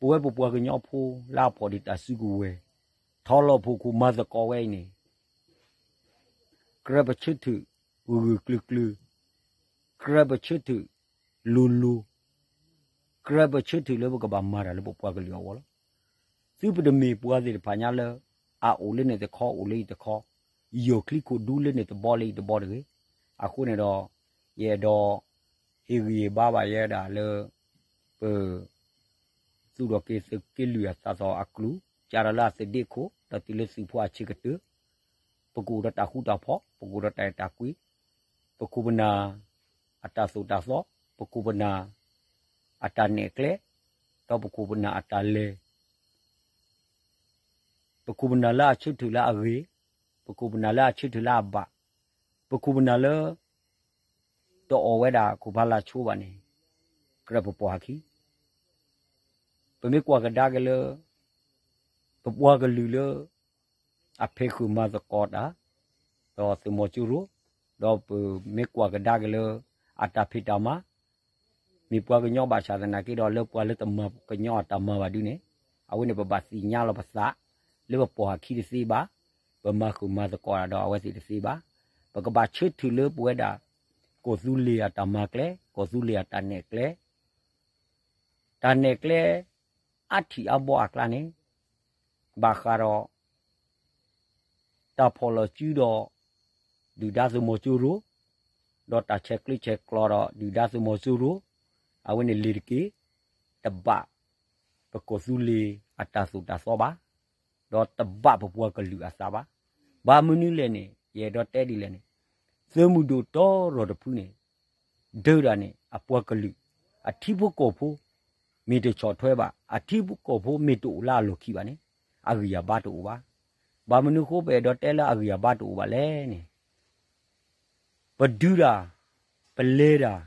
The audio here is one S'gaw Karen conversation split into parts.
ပဝဲပပှၤကညီဖိလၢအဖီၣ်ဒံးတၢ်စုကဝဲၤ, ထီလီၤဖိခိၣ်မၤသကိးဝဲအံၤန့ၣ်, ကြၢးပဆၢထၢၣ်ဂၢၢ်ဂၢၢ်ကျၢၤကျၢၤ, ကြၢးပဆၢထၢၣ်လိၤလိၤ, ကြၢးပဆၢထၢၣ်လၢပကဘၣ်မၤတၢ်လၢပပှၤကလုာ်အဂီၢ်လီၤ. သုပတမ့ၢ်ပှၤသ့ၣ်တဖၣ်ညါလၢ အအိၣ်လၢန့ၣ်တခီ အိၣ်လၢအံၤတခီ, ယီၢ်ချံခိၣ်ဒူလၢန့ၣ်တဘီလၢအံၤတဘီတဂ့ၤ. အဃိန့ၣ်ဒီး ယအဲၣ်ဒိး ဟ့ၣ်ဂံၢ်ဟ့ၣ်ဘါဘၣ်ယဲဒၣ်လၢ ပ သူၣ်ထီၣ်က့ၤသုးက့လွံၢ်အသးသဟီၣ်အကျိၤ, ကဒီးလၢအသဒ့ခိၣ် ဒီးတုၤလၢသုးဖိအဆံးကတၢၢ်, ပကအိၣ်ဒီးတၢ်ဃူတၢ်ဖိး, ပကအိၣ်ဒီးတၢ်အဲၣ်တၢ်ကွံ, ပခိၣ်ပနၢ် အတၢ်သိၣ်တၢ်သီ, ပခိၣ်ပနၢ် အတၢ်နဲၣ်ကျဲ, ဒီးပခိၣ်ပနၢ်အတၢ်လဲၤ ပခိၣ်ပနၢ်လၢအဆၢထၢၣ်လၢအဂ့ၤ, ပခိၣ်ပနၢ်လၢအဆၢထၢၣ်လၢအဘၣ်, ပခိၣ်ပနၢ်လၢ တအီၣ်ဝဲဒၣ်ခိၣ်ဖးလာ်ဆိဘၣ်န့ၣ်, ကြၢးပပိာ်ဟးခံ, ပမ့ၢ်ကွၢ်ကဒါက့ၤလၢ ပပှၤကလုာ်လၢ အဖဲးဃုာ်မၤသကိးတၢ် ဒီးသုးမီၤစိရိၤ, ဒီးပမ့ၢ်ကွၢ်ကဒါက့ၤလၢ အတၢ်ဖံးတၢ်မၤ မ့ၢ်ပှၤကညီဘၣ်ဆၣ်သနာ်က့ဒီး လၢပှၤလၢတမၤကညီအတၢ်မၤဘၣ်ဒုန့ၣ်, အဝဲန့ၣ်ပဘၣ်သ့ၣ်ညါလီၤပသး လၢပပိာ်ဟးခံတသ့ဘၣ်, ပမၤဃုာ်မၤသကိးတၢ်ဒီးအဝဲသ့ၣ်တသ့ဘၣ်. ပကဘၣ်ဆၢထၢၣ်လၢပဝဲဒၣ် ကီၢ်သူလ့ၤအတၢ်မၤကျဲ, ကီၢ်သူလ့ၤအတၢ်နဲၣ်ကျဲ, တၢ်နဲၣ်ကျဲ အါထံၣ်အါဘီအကျါန့ၣ်, ဘၣ်ဃးဒီး တၢ်ဖီၣ်လီၤစုဒီး ဒုၣ်ဒါသုးမီၤစိရိၤ, ဒီးတၢ်ဆဲးကျၢဆဲးကျိးဒီးဒုၣ်ဒါသုးမီၤစိရိၤ, အဝဲန့ၣ်လ့ၤတက့ၢ်, တဘၣ်ပကီၢ်သူလ့ၤအတၢ်သိၣ်တၢ်သီဘၣ်, ဒီးတဘၣ်ပပှၤကလုာ်အသးဘၣ်. ဘၣ်မနုၤလဲၣ်န့ၣ် ယအဲၣ်ဒိးတဲဒ်လဲၣ်န့ၣ်, သုးမုၢ်ဒိၣ်တီရီၤတဖုန့ၣ် ဒၢတၢ်န့ၣ် အပှၤကလုာ် အထံဖိကီၢ်ဖိ မ့ၢ်တဆီၣ်ထွဲဘၣ်, အထံဖိကီၢ်ဖိမ့ၢ်တအိၣ်လၢအလီၢ်ခံဘၣ်န့ၣ်, အဂံၢ်အဘါတအိၣ်ဘၣ်. ဘၣ်မနုၤအဃိပအဲၣ်ဒိးတဲလၢအဂံၢ်အဘါတအိၣ်ဘၣ်လဲၣ်န့ၣ်, ပဒုးတၢ်, ပလဲၤတၢ်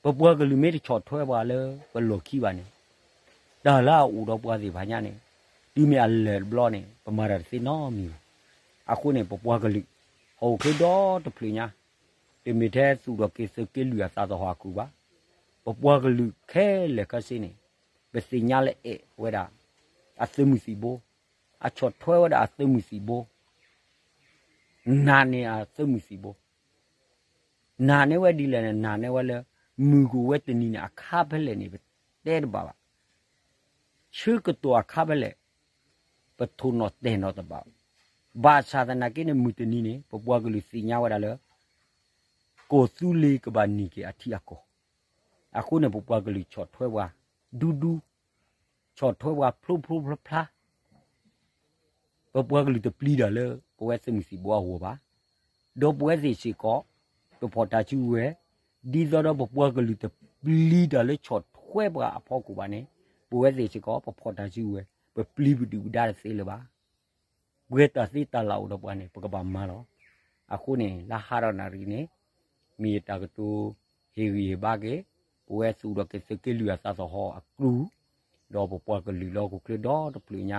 ပပှၤကလုာ်မ့ၢ်တဆီၣ်ထွဲပှၤလၢပလီၢ်ခံဘၣ်န့ၣ်, တၢ်လၢအအိၣ်ဒီးပှၤသ့ၣ်တဖၣ်ညါန့ၣ်, တုၤမ့ၢ်အလဲၤတဘျီန့ၣ် ပမၤတၢ်တသ့နီတမံၤဘၣ်. အဃိန့ၣ် ပပှၤကလုာ် ဟီၣ်ခိၣ်ချၢဒီတဖျၢၣ်ညါ, တမ့ၢ်ထဲသူၣ်ထီၣ်က့ၤသုးက့လွံၢ်အသးသဟီၣ်အကျိၤဘၣ်. ပပှၤကလုာ်ခဲလၢာ်ခဲဆ့န့ၣ် ပသ့ၣ်ညါလၢအဲၣ်ဝဲဒၣ် အသုးမုၢ်သံၣ်ဘိ, အဆီၣ်ထွဲဝဲဒၣ်အသုးမုၢ်သံၣ်ဘိ နာ်န့ၢ်အသုးမုၢ်သံၣ်ဘိ, နာ်န့ၢ်ဝဲဒ်လဲၣ်န့ၣ် နာ်န့ၢ်ဝဲလၢ မုၢ်ကအိၣ်ဝဲတနံၤန့ၣ် အခါဖဲလဲၣ်န့ၣ် ပတဲတဘၣ်ဘၣ်. ဆၢကတီၢ်အခါဖဲလဲၣ် ပထိၣ်နီၣ်တဲာ်နီၣ်တဘၣ်ဘၣ်. ဘၣ်ဆၣ်သနာ်က့န့ၣ် မုၢ်တနံၤန့ၣ် ပပှၤကလုာ်သ့ၣ်ညါဝဲဒၣ်လၢ ကီၢ်သူလ့ၤကဘၣ်န့ၢ်က့ၤအထံအကီၢ်. အဃိန့ၣ် ပပှၤကလုာ်ဆီၣ်ထွဲပှၤ ဒူဒူ, ဆီၣ်ထွဲပှၤဖျိဖျိဖျါဖျါ ပပှၤကလုာ်တပျံၤတၢ်လၢပဝဲသုးမုၢ်သံၣ်ဘိအဂီၢ်ဘၣ်. ဒီးပဝဲသ့ၣ်စ့ၢ်ကီး ပဖီၣ်တၢ်စုကဝဲၤ, ဒ်သိးဒီးပပှၤကလုာ်တပျံၤတၢ်လၢဆီၣ်ထွဲပှၤအဖီခိၣ်ဘၣ်န့ၣ်, ပဝဲသ့ၣ်စ့ၢ်ကီး ပဖီၣ်တၢ်စုကဝဲၤ, ပပျံၤပဒုၣ်ပဒါတသ့လၢၤဘၣ်. ပှဲၤတၢ်သ့တၢ်လၢ်အိၣ်ဒီးပှၤန့ၣ် ပကဘၣ်မၤလီၤ. အဃိန့ၣ် လၢဟါဒီးနၣ်ရံၣ်န့ၣ် မ့ၢ်ယတၢ်ကတိၤဟ့ၣ်ဂံၢ်ဟ့ၣ်ဘါက့ၤ ပဝဲသူၣ်ထီၣ်က့ၤသုးက့လွံၢ်အသးသဟီၣ်အကျိၤ, ဒီးပပှၤကလုာ်လၢဟီၣ်ခိၣ်ချၢဒီတဖျၢၣ်ညါ,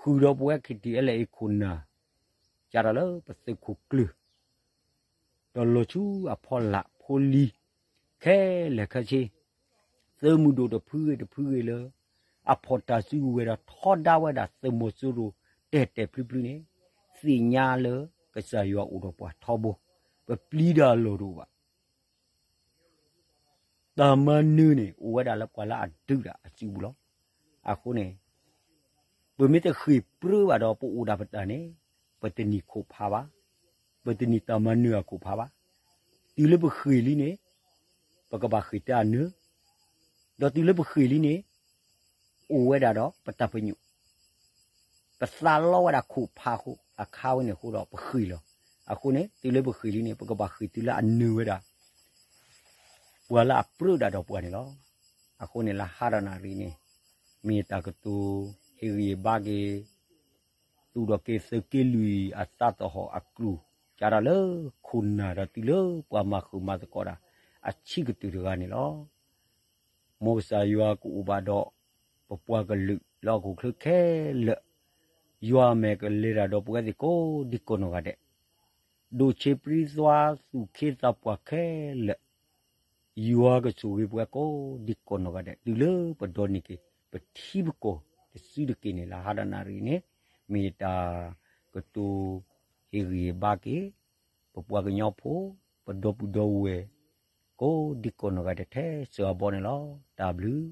ဃုာ်ဒီးပဝဲ KTLA ခိၣ်နၢ် ကဒီးလၢပသုးခိၣ်ကျၢၢ် ဒီးလီၤဆူအဖီလာ်ဖိလံၤ ခဲလၢာ်ခဲဆ့, သုးမုၢ်ဒိၣ်တဖုဂ့ၤတဖုဂ့ၤလၢ အဖီၣ်တၢ်စုကဝဲၤဒီးထီဒါဝဲဒၣ်သုးမီၤစိရိၤတဲာ်တဲာ်ဖျုဖျုန့ၣ်, သ့ၣ်ညါလၢကစၢ်ယွၤအိၣ်ဒီးပှၤထီဘိ, ပပျံၤတၢ်အလီၢ်တအိၣ်ဘၣ်. တၢ်မၤနၢၤန့ၣ် အိၣ်ဝဲဒၣ်လၢပှၤလၢအဒုးတၢ်အစုပူၤလီၤ. အဃိန့ၣ် ပမ့ၢ်တဃ့ၢ်ပြၢဘၣ်ဒီးပအိၣ်ဒၣ်ပတၢ်န့ၣ်, ပတနံၤခိၣ်ဖးဘၣ်, ပတနံၤတၢ်မၤနၢၤအခိၣ်ဖးဘၣ်. တုၤလၢပဃ့ၢ်လံန့ၣ်, ပကဘၣ်ဃ့ၢ်တၢ်အနၢၤ, ဒီးတုၤလၢပဃ့ၢ်လံန့ၣ်, အိၣ်ဝဲဒၣ်ဒီးပတၢ်ပညိၣ် ပသးလီဝဲဒၣ်ခိၣ်ဖးအဃိ, အခါဝဲန့ၣ်အဃိဒီးပဃ့ၢ်လီၤ. အဃိန့ၣ် တုၤလၢပဃ့ၢ်လံန့ၣ် ပကဘၣ်ဃ့ၢ်တုၤလၢအနၢၤဝဲဒၣ် ပှၤလၢအပြၢဒၣ်ဒီးပှၤန့ၣ်လီၤ. အဃိန့ၣ် လၢဟါဒီးနၣ်ရံၣ်န့ၣ် မ့ၢ်တၢ်ကတိၤဟ့ၣ်ဂံၢ်ဟ့ၣ်ဘါက့ၤ သူၣ်ထီၣ်က့ၤသုးက့လွံၢ်အသးသဟီၣ်အကျိၤ, ကဒီးလၢခိၣ်နၢ်ဒီးတုၤလၢပှၤမၤဃုာ်မၤသကိးတၢ် အဆံးကတၢၢ်တဂၤန့ၣ်လီၤ. မ်ကစၢ်ယွၤကအိၣ်ဘၣ်ဒီး ပပှၤကလုာ်လၢဟီၣ်ခိၣ်ချၢခဲလၢာ်, ယွၤမဲာ်ကလဲၤတၢ်ဒီးပဝဲသ့ၣ်ကိးဒံကိးနီၢ်ဂၤဒဲး, ဒိၣ်ဆံးပြံသွါသူၣ်ခ့သးပှၢ်ခဲလၢာ်, ယွၤကဆိၣ်ဂ့ၤပှၤကိးဒံကိးနီၢ်ဂၤဒဲး တုၤလၢပဒိးန့ၢ်က့ၤ ပထံပကီၢ်တစုတက့ၢ်န့ၣ်လၢ ဟါဒၣ်နၣ်ရံၣ်န့ၣ် မ့ၢ်ယတၢ်ကတိၤဟ့ၣ်ဂံၢ်ဟ့ၣ်ဘါက့ၤ ပပှၤကညီဖိ ပဒီပုၢ်ဒီဝဲၢ် ကိးဒံကိးနီၢ်ဂၤဒဲး ထဲစၢၤအဘီန့ၣ်လီၤ. တၢ်ဘျုး